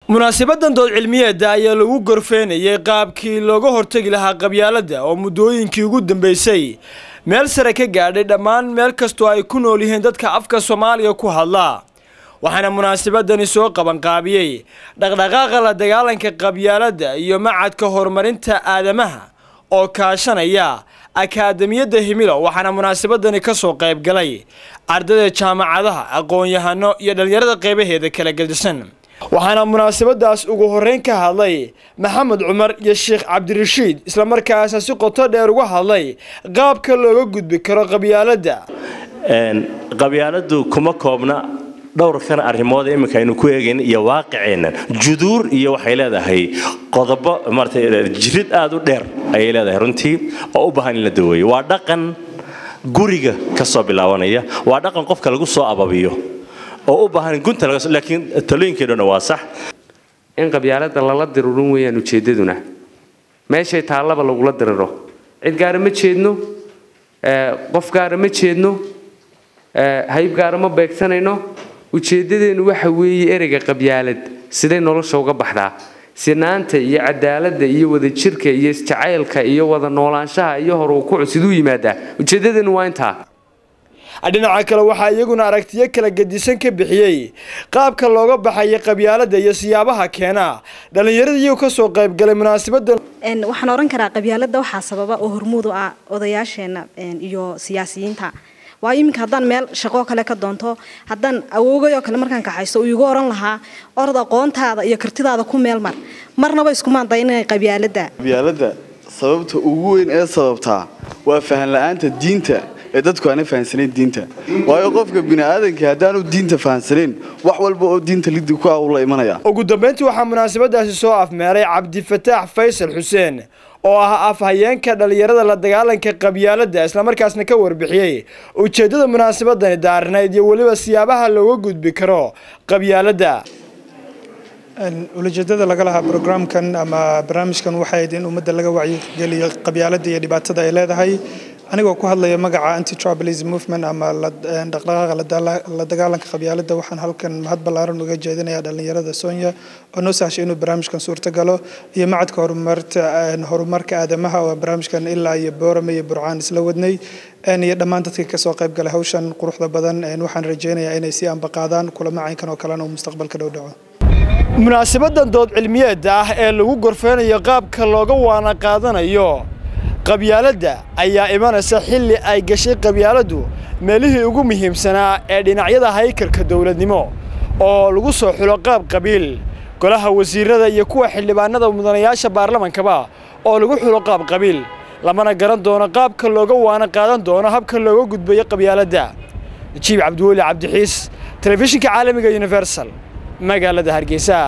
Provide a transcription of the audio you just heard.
Munaasabadan dood cilmiyeedda ayaa lagu gorfeynayay qaabkii looga hortegi lahaa qabyaaladda oo muddooyinkii ugu dambeysay meel sare ka gaadhay dhammaan meel kastoo ay ku nool yihiin dadka afka Soomaaliga ku hadla. Waxaana munaasabadani soo qabanqaabiyey dhaqdhaqaaqa la dagaalanka qabyaaladda iyo macadka horumarinta aadamaha oo kaashanaya Akaademiyadda Himilo. Waxaana munaasabadani ka soo qayb galay ardayda jaamacadaha, aqoon-yahano iyo dhalinyarada qaybaheeda kala gedisan. Waxaana munaasabadaas ugu horreyn ka hadlay Maxamed Cumar iyo Sheekh Cabdirashiid, islamarkaasna si qoto dheer uga hadlay qaabka looga gudbi karo qabyaaladda. Qabyaaladdu kuma koobna dhowrkan arrimood iminka aynu ku eegayn iyo waaqiceenna, juduur iyo waxay leedahay qodobo maaragtay jirid aada u dheer ayay leedahay runtii oo u baahan in la daweeyo. Waa dhaqan guriga ka soo bilaabanaya, waa dhaqan qofka lagu soo ababiyo oo u baahan gunta laga, laakiin talooyinkeeduna waa sax. In qabyaaladda lala dirurin weeyaan ujeeddaduna, meeshay taallaba lagula diriro. Cid gaara ma jeedno, qof gaara ma jeedno, hayb gaara ma beegsanayno. Ujeeddadeennu waxa weeye ereyga qabyaalad siday nolosha uga baxdaa, sinaanta iyo cadaaladda iyo wadajirka iyo isjacaylka iyo wada noolaanshaha iyo horukucu siduu yimaadaa. Ujeeddadeennu waa intaa. Dhinaca kale, waxaa iyaguna aragtiyo kala gedisan ka bixiyey qaabka looga baxaya qabyaaladda iyo siyaabaha keena dhallinyarada iyagu ka soo qayb galay munaasabadda. Waxaan oran karaa qabyaaladda waxaa sababa oo hormuud u ah odayaasheena iyo siyaasiyiinta. Waayo, iminka haddaan meel shaqoo kale ka doonto, haddaan awoogay oo kale markaan kaxaysto, uu igu oran lahaa orod aqoontaada iyo kartidaada ku meel mar. Marnaba iskumaan dayin inay qabyaaladda. Qabyaaladda sababta ugu weyn ee sababtaa waa fahan la-aanta diinta ee dadku aanay fahansanayn diinta. Waayo, qofka bini'aadanka haddaanu diinta fahansanayn, wax walba oo diinta liddi ku ah uu la imanaya. Ugu dambeyntii, waxaa munaasabadaasi soo afmeeray Cabdifataax Faysal Xuseen oo ah afhayeenka dhalinyarada la dagaalanka qabyaaladda, islamarkaasna ka warbixiyey ujeeddada munaasabadani daarnayd iyo weliba siyaabaha looga gudbi karo qabyaaladda. Ujeedada laga lahaa programkan ama barnaamijkan waxay ahayd in ummadda laga wacyigeliyo qabyaaladda iyo dhibaatada ay leedahay. Anigoo ku hadlaya magaca Anti Tribalism Movement ama dhaqdhaqaaqa la dagaalanka qabyaaladda, waxaan halkan mahad ballaaran uga jeedinayaa dhallinyarada Sonya oo noo sahshay inuu barnaamijkan suurta galo, iyo macadka horumarta horumarka aadamaha oo barnaamijkan ilaa iyo Boorame iyo Burcaan isla wadnay, iyo dhammaan dadkii kasoo qayb galay hawshan quruxda badan. Waxaan rajaynayaa inay sii ambaqaadaan kulamo caynkan oo kalena uu mustaqbalka dhow dhaco. Munaasabadan dood cilmiyeedda ah ee lagu gorfeynayo qaabka looga waana qaadanayo qabyaaladda ayaa imanaysa xilli ay gashay qabyaaladdu meelihii ugu muhiimsanaa ee dhinacyada haykalka dowladnimo oo lagu soo xulo qaab qabiil, golaha wasiirada iyo kuwa xildhibaanada mudanayaasha baarlamankaba oo lagu xulo qaab qabiil. Lamana garan doono qaabka looga waana qaadan doono habka looga gudbayo qabyaaladda. Najiib Cabdiweli Cabdixiis, Telefishinka Caalamiga Universal, magaalada Hargeysa.